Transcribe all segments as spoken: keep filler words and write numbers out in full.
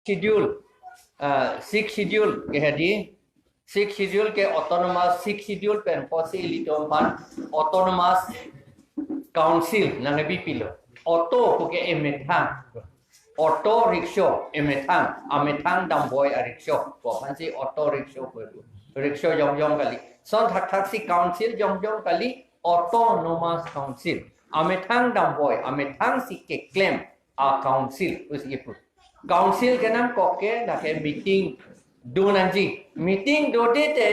schedule, uh, sixth schedule ke hedi, sixth schedule ke autonomous, sixth schedule pen apotsi ilitum aphan autonomous council nangkebi pilo. Auto puke emethang. Auto rickshaw, emethang, amethang damvoi a rickshaw. Pu aphansi auto rickshaw pu. Rickshaw jongjong kali. Lason thakthaksi council jongjong kali, autonomous council. Amethang damvoi, amethangsi keklem a council pusi kipu. Council kenamkok ke lake meeting do nangji. Meeting dode te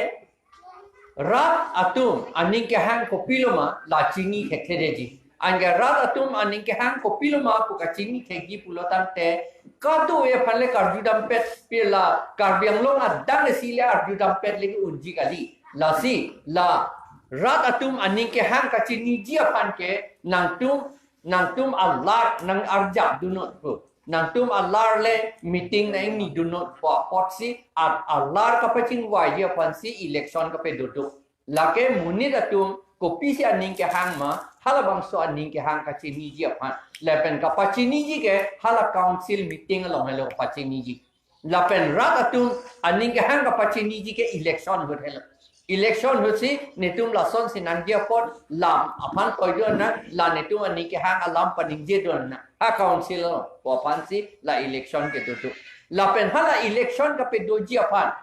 rat atum aning kehang kopiloma la chini thekthedetji. Anke rat atum aning kehang kopiloma pu kachini thekji pulo tangte, katuve aphan le karjudampet, pila Karbi Anglong adang isi le arjudampet le unji kali. Lasi la rat atum aning kehang kachiniji aphan ke nangtum, nangtum alar nang arjap dunnon pu. Nangtum alar le meeting nang-ingni dunnon pu apotsi at alar kapachingvaiji aphansi election kapedo do. Lake monit atum kopisi aning kehang ma, halabangso aning kehang kachiniji aphan. Lapen kapachiniji ke hala council meeting along helo kapachiniji. Lapen rat atum aning kehang kapachiniji ke election ahut helo. Election ahutsi netum lasonsi nangji apot lam aphan toidun nang, la netum aning kehang alam paningjedun nang. Ha council along pu aphansi la election kedo do. Lapen hala election kapedoji aphan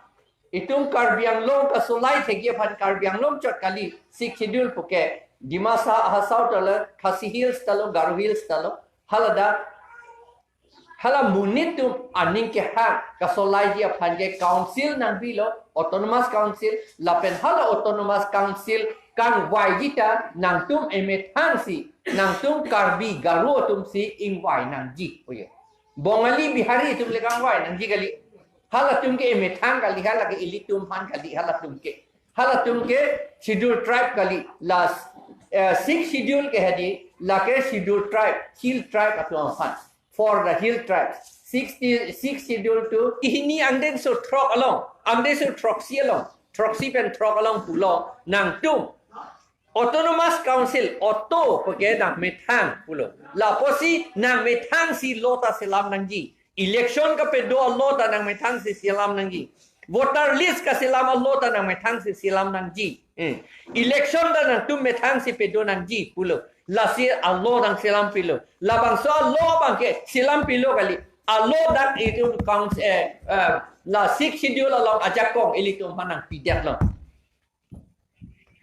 itum Karbi Anglong kasolai thekji aphan, Karbi Anglong chot kali, sixth schedule puke, Dimasa, Hasao talo, Khasi Hills talo, Garo Hills talo, haladak, hala monit atum aning kehang kasolaiji aphan ke council nangpilo, autonomous council, lapen hala autonomous council kangvaiji ta nangtum emethangsi, nangtum Karbi Garo atumsi ingvai nangji. Oye. Bongali Bihari atum le kangvai nangji kali. Halatum ke emethang kali, hala ke ilitum aphan kali, halatum ke. Halatum ke schedule tribe kali, la, eh, sixth schedule ke hedi, lake schedule tribe, hill tribe atum aphan. For the hill tribes. Sixty, sixth schedule to ihini angdengso throk along, angdengso throksi along, throksi pen throk along pulo, nangtum Autonomous Council, auto puke nangmethang pulo. La apotsi nangmethangsi law ta selam nangji. Election kapedo a law ta nangmethangsi selam nangji. Voter list kaselam a law ta nangmethangsi selam nangji. Hmm. Election ta nangtum methangsi pedo nangji pulo. Lasi a law nangselam pilo. Labangso a law abangke selam pilo kali. A law dak itum council, eh, eh, la sixth schedule along ajakong ilitum aphan nangpidetlo.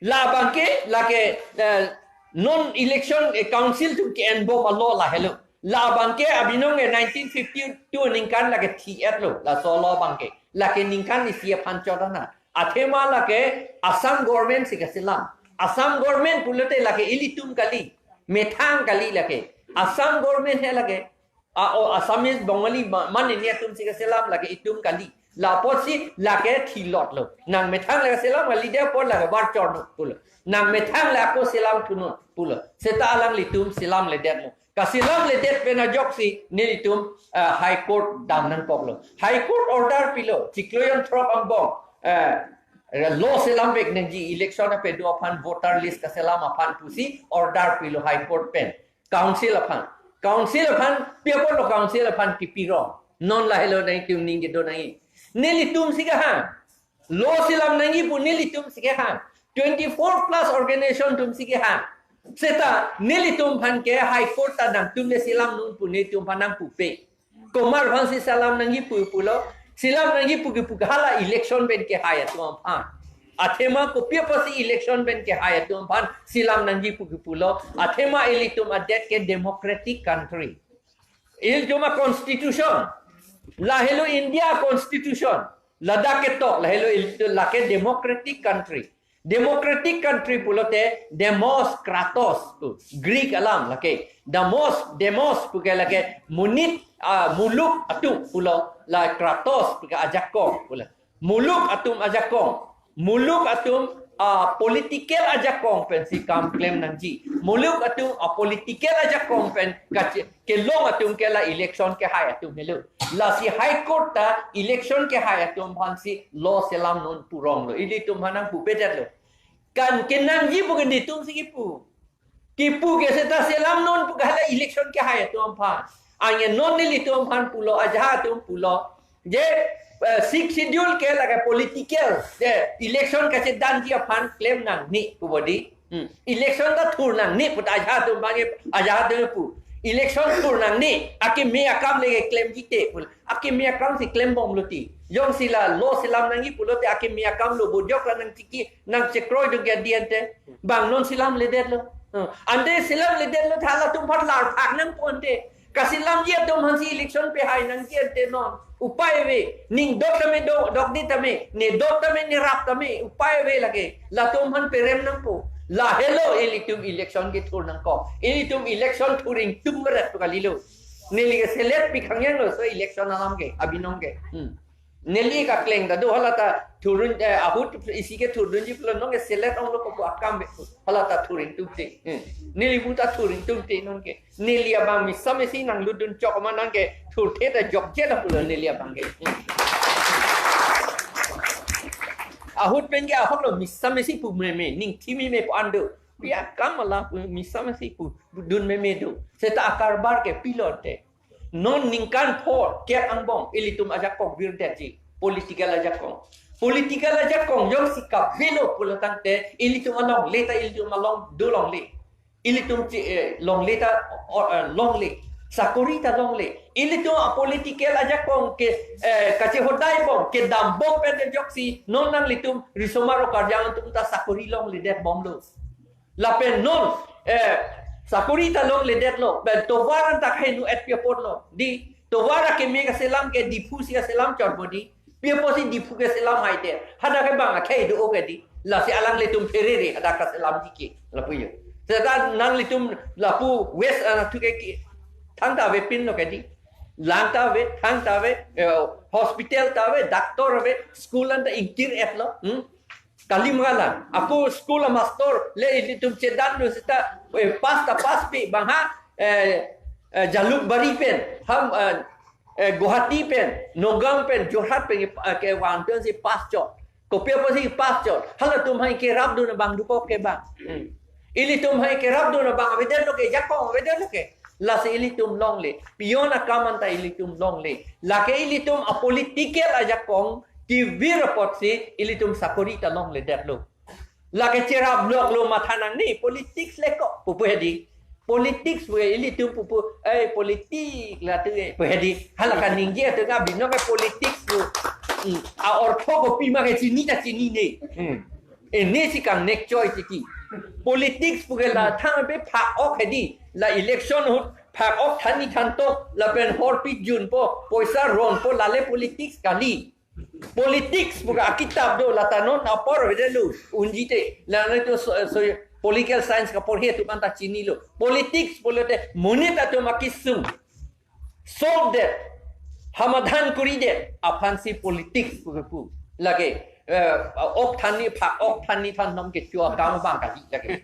Labangke lake, eh, non election, eh, council atum ke-enbom a law lahelo. Labangke abinong ke nineteen fifty-two aningkan lake thi-etlo. Laso a law abangke. Lake ningkan isi aphan chot ana. Athema lake Assam government si kaselam. Assam government pulote lake ilitum kali. Methang kali lake. Assam government he lake. A, o, Assamese, Bongali, ma-, mane ni atumsi kaselam lake itum kali. La apotsi lake thilotlo. Nangmethang lake selam kalidet apot lake varchornon pulo. Nangmethang le ako selam thunon pulo. Seta alanglitum selamledetlo. Kaselamledet pen ajoksi nelitum, eh, High Court dam nangkoklo. High Court order pilo. Chiklo jon throk angbong, eh, law selamvek nangji, election apedo aphan, voter list kaselam aphan pusi order pilo High Court pen. Council aphan. Council aphan, pi apotlo council aphan kipirong. Non lahelo nangtum ningjedo nangji. Nelitumsi kehang. Law selam nangji pu nelitumsi kehang. Twenty-four plus organization atumsi kehang. Seta nelitum aphan ke High Court ta nangtum le selamnon pu nelitum aphan nangpupe. Komat aphansi selam nangji pu pulo. Selam nangji pu kipu hala election pen kehai atum aphan. Athema kopi apotsi election pen kehai atum aphan selam nangji pu kipulo. Athema ilitum adet ke democratic country. Ilitum a constitution. Lahelo India constitution. Ladak ketok, lahelo ilitum lake democratic country. Democratic country pulote demos kratos pu. Greek alam lake. Demos, demos puke lake monit, ah, muluk atum pulo, la kratos puke ajakong pulo. Muluk atum ajakong. Muluk atum, ah, political ajakong pensi kam klem nangji. Muluk atum, ah, political ajakong pen kache-, kelong atum ke la election kehai atum helo. Lasi High Court ta election kehai atum aphansi law selamnon puronglo. Ilitum aphan nangpupedetlo. Kan kenangji pu ke netumsi kipu. Kipu ke seta selamnon pu ke hala election kehai atum aphan. Anke non nelitum aphan pulo, ajahak atum pulo. Je, eh, Sixth Schedule ke lake political, je election kachedanji aphan klem nangne pu bodi. Hmm. Election ta thur nangne pu ta ajahak atum abang ke, ajahak atum pu. Election thur nangne, akeme akam le keklemji te pu. Akeme akam si klembomlo ti. Jongsi la lo selam nangji pulote akeme akam lo, bojok la nangtiki, nangchekroi do ke di ante. Bang non selamledetlo. Hmm. Ante selamledetlo, halatum aphan larphak nangpo ante. Kaselamji atum aphansi election pehai nangji ante non. Upai ave. Ning dok tame do, dokde tame. Ne dok tame, ne rap tame. Upai ave lake. Latum aphan perem nangpo. Lahelo ilitum election kethur nangkok. Ilitum election thur ingtung meret pu kalilo. Neli ke selet pikhang yanglo so election alam ke, abinong ke. Hmm. Neli kakleng ta do, hala ta thurdun, eh, ahut isi ke thurdunji pulo, nonke selet onglo ko pu akam be. Hala ta thur ingtungte. Hmm. Neli pu ta thur ingtungte nonke. Neli abang misa mesi nanglutdun chok ma nonke thurthe ta jokje la pulo neli abang ke. Hmm. Ahut pen ke ahok lo misa mesi pu meme, ning thimi me pu ando. Pi akam ala pu misa mesi pu dun meme do. Seta akarbar ke pilote. Non ningkan pho kep angbong ilitum ajakong virdetji. Political ajakong. Political ajakong jongsi kavelo pulo tangte ilitum alongle ta ilitum along dolongle. Ilitum chi, eh, longle ta, o, eh, longle. Sakori ta longle. Ilitum a political ajakong ke, eh, kachehodai bom, kedam bom pen joksi non nanglitum risomar o karjang atum ta sakori longledetbomlo. Lapen non, eh, sakori ta longledetlo. Pen tovar anta kaheno-et pi apotlo. Di, tovar akeme kaselam ke Diphu si kaselam chot bodi. Pi apotsi Diphu keselam haite. Hadak ke bang akhei do-o ke di. Lasi alanglitum pherere hadak kaselamji ke. Lapu jo. Seta nanglitum lapu West anatthu ke ki. Thangta avepinlo ke di. Langta ave, thangta ave, eh, hospital ta ave, doctor ave, school anta ingkir-etlo. Hmm? Kali magalang. Ako school a master le ilitum chedan do seta, eh, pass ta pass pi bang ha, eh, eh, Jalukbari pen, ham, eh, eh, Guwahati pen, Nagaon pen, Jorhat pen, eh, kevang pen si pass chot. Kopi apotsi pass chot. Halatum hai kerapdun abang dokok ke bang. Hmm. Ilitum hai kerapdun abang avedetlo ke, jakong avedetlo ke. Lasi ilitum longle. Pion akam anta ilitum longle. Lake ilitum a political ajakong kevir apotsi ilitum sakori ta longledetlo. Lake cherap loklo matha nangne politics le ko pupu hedi. Politics pu ilitum pupu, eh, politics la tu, eh, pu hedi. Hala kaningje tu ka binong ke politics pu. Hmm. A ortho kopi ma ke chini ta chinine. Hmm. Ene si kangnek choi titi. Politics pu ke la thang pe phak-ok hedi. La election ahut phak-ok thanni thantok lapen horpi junpo, poisa ronpo, lale politics kali. Politics pu ke akitap do, lata non apor avedetlo, unjite. La nangtum so, so, political science kaporhe atum anta chinilo. Politics pulote monit atum akesung solve det, hamadhan kori det aphansi politics pu kepu. Lake, eh, ok thanni, phak-ok thanni thannom kecho akam abang kali lake.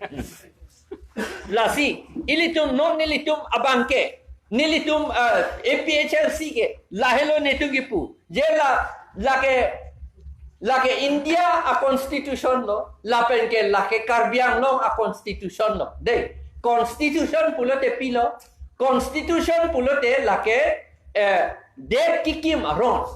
Lasi, ilitum non nelitum abang ke, nelitum, eh, A P H L C ke, lahelo netum kipu. Je la, lake, lake India a constitution lo, lapen ke lake Karbi Anglong a constitution lo. De, constitution pulote pilo, constitution pulote lake, eh, det kikim aron.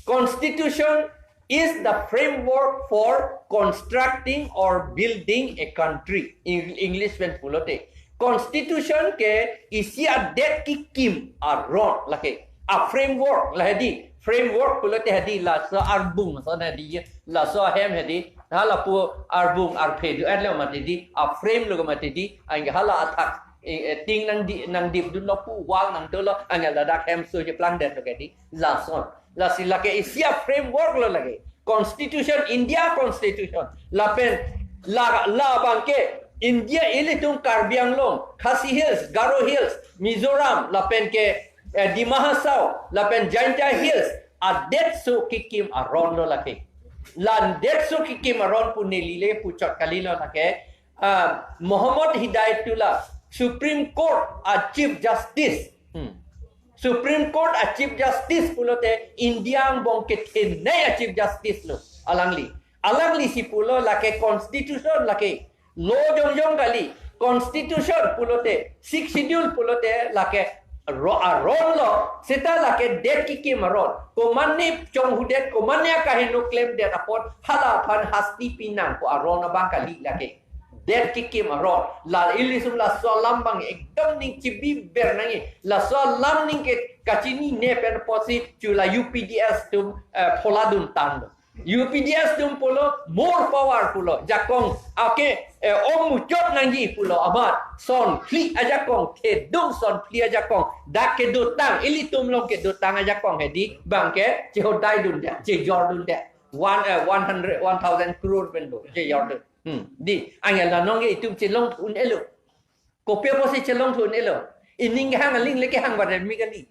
Constitution is the framework for constructing or building a country. In English pen pulote. Constitution ke isi adet kikim aron lake. A framework la hedi. Framework pulote hedi laso arbung ason hedi. Laso ahem hedi. Hala pu arbung arphe do-et lo mati di. A frame lo mati di. Anke hala athak. Eh, eh, ting nangdi, nangdipdunlo pu wall nangtolo. Anke ladak hem so cheplangdetlo ke di. Lason. Lasi lake isi a framework lo lake. Constitution, India Constitution. Lapen la, labang ke India ilitum Karbi Anglong, Khasi Hills, Garo Hills, Mizoram, lapen ke, eh, Dima Hasao, lapen Jaintia Hills, adet so kikim aron lo lake. La det so kikim aron pu neli le puchot kalilo lake. Ah, Muhammad Hidayatullah, Supreme Court a Chief Justice. Hmm. Supreme Court a Chief Justice pulote India angbong kethenei a Chief Justice lo alangli. Alangli si pulo lake constitution lake law jongjong kali. Constitution pulote, Sixth Schedule pulote lake ro-, aron lo, seta lake det kekim aron. Komane chonghudet, komane akaheno klemdet apot, hala aphan hasti pinang ko aron abang kali lake. Det kekim aron. La ilitum laso alam abang ekdom ning chibiver nangji. Laso alam ning ke kachinine pen apotsi chu la U P D S atum, eh, phola dun tanglo. U P D S atum pulo more power pulo. Jakong ake, eh, om muchot nangji pulo amat. Son phli ajakong, thedung son phli ajakong. Dak kedotang, ilitum along kedotang ajakong hedi, bang ke chehodai dundet, chejor dundet. One, eh, one hundred, one thousand crore pen do, chejor dun. Hmm, di, angel la nonke itum chelongthu un-elo. Kopi apotsi chelongthu un-elo. Ining kehang aling le kehang badan mi kali.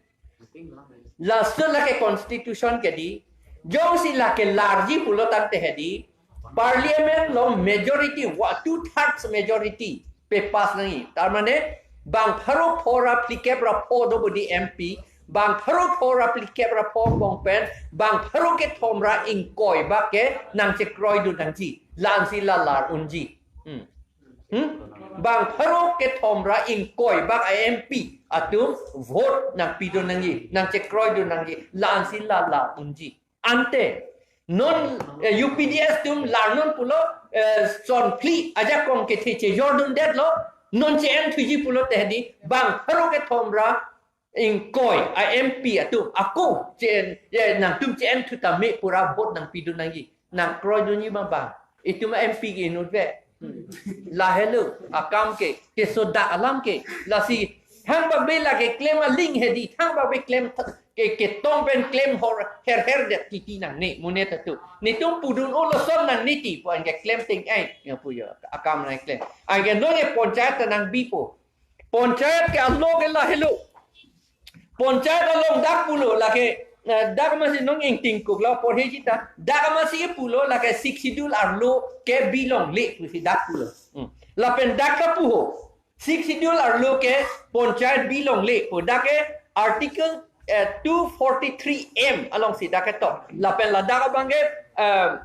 Laso lake constitution ke di. Jongsi lake larji pulo tangte hedi. Parliament along majority, wa, two thirds majority pe pass nangji. Tar mane, bang pharo pho ra phlikep ra pho do bodi M P, bang pharo pho ra phlikep ra pho bong pen, bang pharo kethom ra ingkoi bak ke nangchekroi dun nangji. La-ansi la lar unji. Hmm. Hmm? Bang pharo kethom ra ingkoi bak a M P atum vote nangpi dun nangji, nangchekroi dun nangji, la-ansi la lar unji. Ante, non, eh, U P D S atum lar non pulo, eh, son phli ajakong kethe chejor dundetlo, non che-en thuji pulote hedi, bang pharo kethom ra ingkoi a M P atum, ako, che-en, ye, nangtum che-en thu tame pu ra vote nangpi dun nangji. Nangkroi dunji ma bang. Itum a M P ke inut ve. Lahelo, akam ke, kesodak alam ke. Lasi, thangbak be lake klem aling hedi, thangbak be klem th-, ke, ketong pen klem hor, her her det titi nangne, mune tatu. Netum pudun o lason nangne ti, pu anke klem teng ai, ya pu ya, akam nangklem. Anke nonke panchayat ta nangbipo. Panchayat ke alo ke lahelo. Panchayat along dak pulo lake, eh, dak masi nong ingtingkuk la porhe jita. Dak masi pulo lake Sixth Schedule arlo ke bilongle pusi dak pulo. Hmm. Lapen dak ta puho. Sixth Schedule arlo ke panchayat bilongle pu dak ke article, eh, two forty-three M alongsi dak ketok. Lapen ladak abang ke, eh,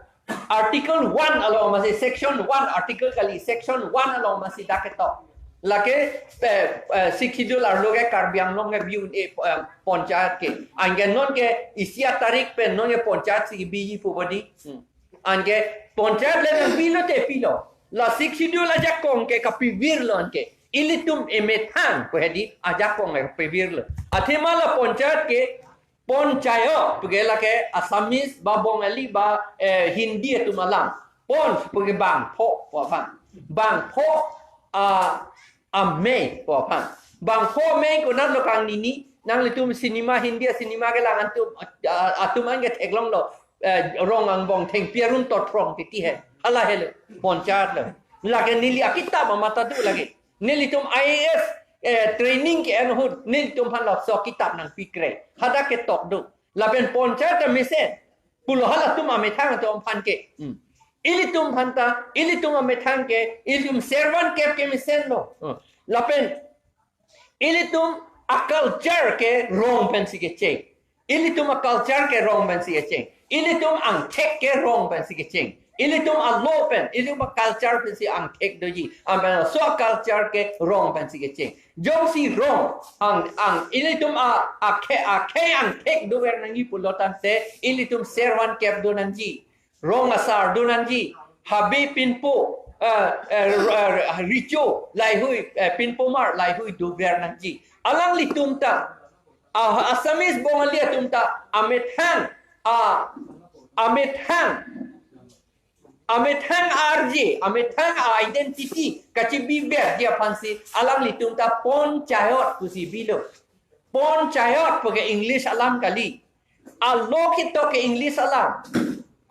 Article one along masi section one article kali section one along masi dak ketok. Lake, eh, eh, Sixth Schedule arlo ke Karbi Anglong ke view e, eh, panchayat ke. Anke nonke isi atarik pen nonke panchayat si biji pu bodi. Hmm. Anke panchayat le nangpilo te pilo. La Sixth Schedule ajakong ke kapivirlo anke. Ilitum emethang ko hedi ajakong ke kapivirlo. Athema la panchayat ke panchayat, puke lake Assamese ba Bongali ba, eh, Hindi atum alam. Pon, puke bangpho, pu aphan. Bangpho, ah, amei, pu aphan. Bangpho amei konatlo kangnini, nanglitum cinema, Hindi cinema kelang atum, ah, atum anke theklonglo, eh, rong angbong thengpi arun tothrong titi he. Hala helo, panchayat lo. Lake neli akitap amat ta do lake. Nelitum I A S, eh, training ke-en ahut, nelitum aphan laso kitap nangpikre. Hadak ketok do. Lapen panchayat ta mesen. Pulo halatum amethang atum aphan ke. Hmm. Ilitum aphan ta, ilitum amethang ke, ilitum servan kep ke mesenlo. Hmm. Lapen, ilitum a-culture ke rong pensi kecheng. Ilitum a-culture ke rong pensi kecheng. Ilitum angthek ke rong pensi kecheng. Ilitum a-law pen, ilitum a-culture pensi angthek doji. Anpen laso a-culture ke rong pensi kecheng. Jongsi rong, ang, ang, ilitum a, akhe, akhe angthek dover nangji pulo tangte, ilitum servan kep do nangji. Rong asar do nangji, habe pinpo, eh, eh, r-, r-, recho, laheihui, eh, pinpomar, laheihui dover nangji. Alanglitum ta, ah, Assamese Bongali atum ta, amethang, ah, amethang, amethang arje, amethang identity, kachibiverji aphansi, alanglitum ta panchayat pusi bilo. Panchayat puke English alam kali. A-law ketok ke English alam.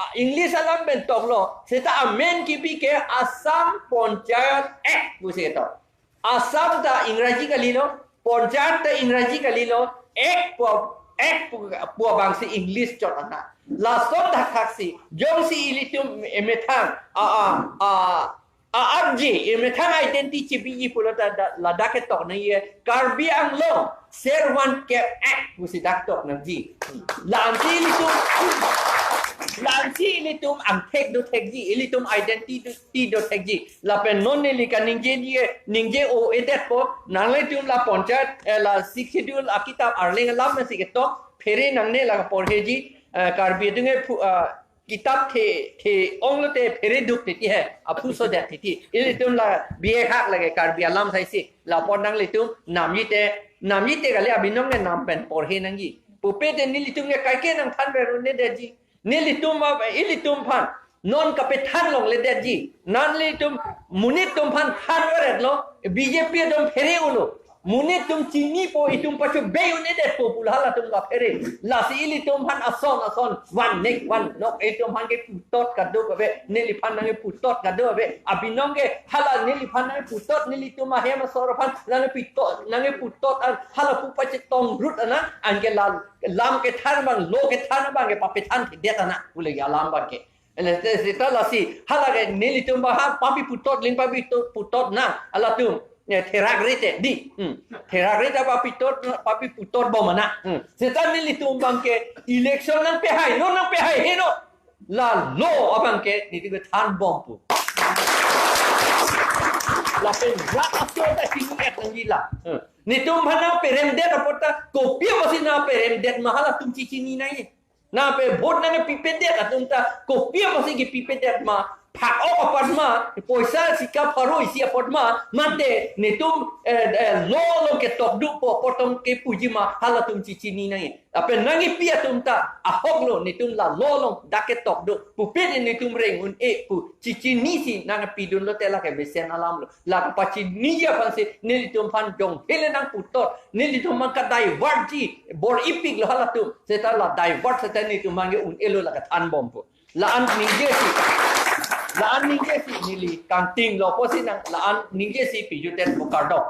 A, English alam pen toklo. Seta amen kipi ke Assam Panchayat Act pusi ketok. Assam ta Ingraji kalilo, Panchayat ta Ingraji kalilo, Act pu, Act pu, pu abangsi English chot ana. Lason thakthak si, jongsi ilitum emethang, a, a, a, a-arje, emethang identity chibiji pulo ta da, ladak ketok nangji, Karbi Anglong, Servan Kep Act pusi dak tok nangji. La-ansi ilitum, la Ansi ilitum angthek do thekji, ilitum identity do thekji. Lapen non neli kaningjeji, ningje-o-edetpo, nanglitum la panchayat, eh, la Sixth Schedule akitap arleng alam nangsi ketok, phere nangne la porheji, eh, Karbi atum ke phu-, ah, kitap the, the-ong lote phere duk titi he, aphu sodet titi. Ilitum la B A hak lake Karbi alam saisi, la pon nanglitum namji te, namji te kali abinong ke nam pen porhe nangji. Pupe te nelitum ke kaike nangthan ver un-edetji. Nelitum ma, ilitum aphan non kapethan longledetji. Nanglitum monit atum aphan than veret lo, B J P atum phere ulo. Monit atum chinipo, itum pacho bei un-edetpo pu halatum kaphere. Lasi ilitum aphan ason ason, van nek van nok, itum aphan ke putot kaduk ave, neliphan nangkeputot kaduk ave. Abinong ke hala neliphan nangkeputot, nelitum ahem asor aphan nangkeputot, nangkeputot an, hala pu pachetong rut anan, anke la lam kethan abang, law kethan abang ke papethan thedet anan pu lake alam abang ke. Ele te seta lasi, hala ke nelitum abang ha papi putot, ling papi to-, putot nang, halatum, eh, therak rite, di. Hmm. Therak rite papi tot, papi putot bom anan. Hmm. Seta nelitum abang ke election nangpehai, non nangpehai heno. La law abang ke, nelitum kethan bom pu. Lapen rat asor ta chini-et nangji la. Hmm. Nelitum aphan nangperemdet apot ta, kopi apotsi nangperemdet ma halatum chechini nangji. Nangpe vote nangkepipedet atum ta, kopi apotsi kepipedet ma, phak-ok apot ma, poisa sika pharo isi apot ma, mate nelitum, eh, eh, law along ketok dukpo apot tong kepuji ma, halatum chechini nangji. Lapen nangkepi atum ta, ahok lo, nelitum la law along dak ketok duk, pupe te nelitum reng un-e pu, chechinisi nangkepidun lote lake mesen alam lo. La kapachiniji aphansi nelitum aphan jong hele nangputot, nelitum aphan ka-divert ji, bor-ipik lo halatum. Seta la divert seta nelitum aphan ke un-elo la kethan bom pu. La-an ningjesi, la-an ningjesi neli kangting lo pusi nang, la-an ningjesi piju det pu kardom.